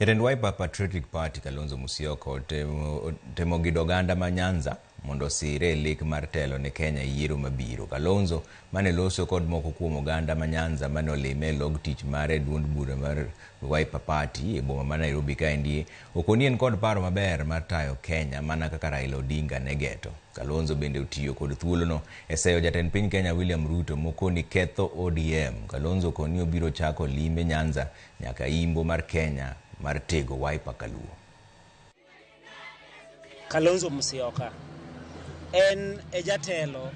Jatend Wiper Patriotic Party Kalonzo Musyoka otemo gido oganda ma Nyanza mondo osire e lek mar telo ne Kenya e yiero mabiro. Kalonzo mane loso kod moko kuom oganda ma Nyanza mane olime e log tich mare e duond bura mar Wiper Party e boma ma Nairobi kaendi okoni en kod paro maber mar tayo Kenya mana kaka Raila Odinga ne geto. Kalonzo bende otiyo kod thuolono e seyo jatend piny Kenya William Ruto mokoni ketho ODM. Kalonzo okoni obiro chako limbe Nyanza nyaka imbo mar Kenya mar tego Wiper Kaluo. Kalonzo Musyoka en e jatelo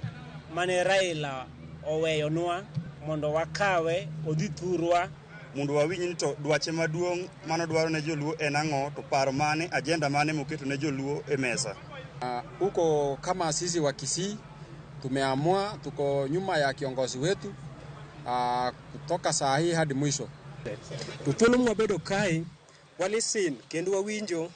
mane Raila oweyonwa mondo wakawe odhi thurwa mondo wawinj ni to dwache maduong' manodwaro ne joluo en ang'o to paro mane agenda mane moketo ne joluo e mesa. Huko kama sisi wa Kisii tumeamua tuko nyuma ya kiongozi wetu kutoka saa hii hadi mwisho. To thuolo mwabedo kae walisin kendo wawinjo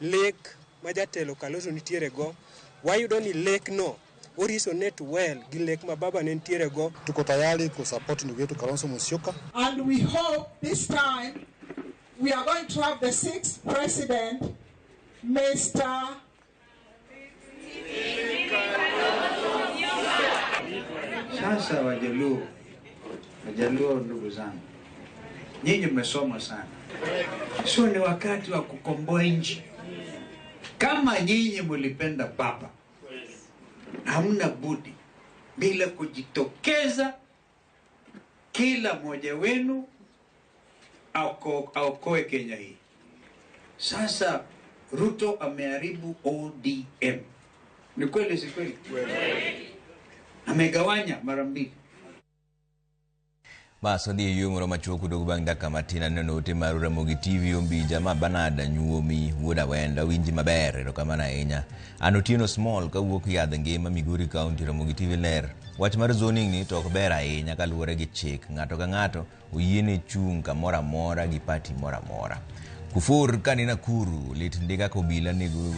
lek ma jatelo Kalonzo nitiere go, wayudo ni lek no o resonate well gi lek ma baba ne nitiere go. Tuko tayari kusupport ndugu yetu Kalonzo Musyoka. And we hope this time we are going to have the sixth president, Mr. Sasa Wajaluo, Wajaluo ndugu zangu, nyinyi mmesoma sana, sio ni wakati wa kukomboa nchi. Kama nyinyi mlipenda baba, hamna budi bila kujitokeza, kila mmoja wenu aokoe Kenya hii. Sasa Ruto ameharibu ODM. Ni kweli si kweli? Amegawanya mara mbili. Bas wadhi e yueyo moro machuok udog bang' dakika matin aneno ote mar Ramogi TV Ombija ma Bernard Anyuomi wuod Awenda winji maber erokamano ahinya. An Otieno Small kawuok Yadh Ngima Migori County Ramogi TV ler. Wach mar zoning ni to ok ber ahinya kaluwore gi chik. Ng'ato ka ng'ato oyiene chung' kamoro amora gi party moro amora. Kufur kani Nakuru lit ndi kaka obila nego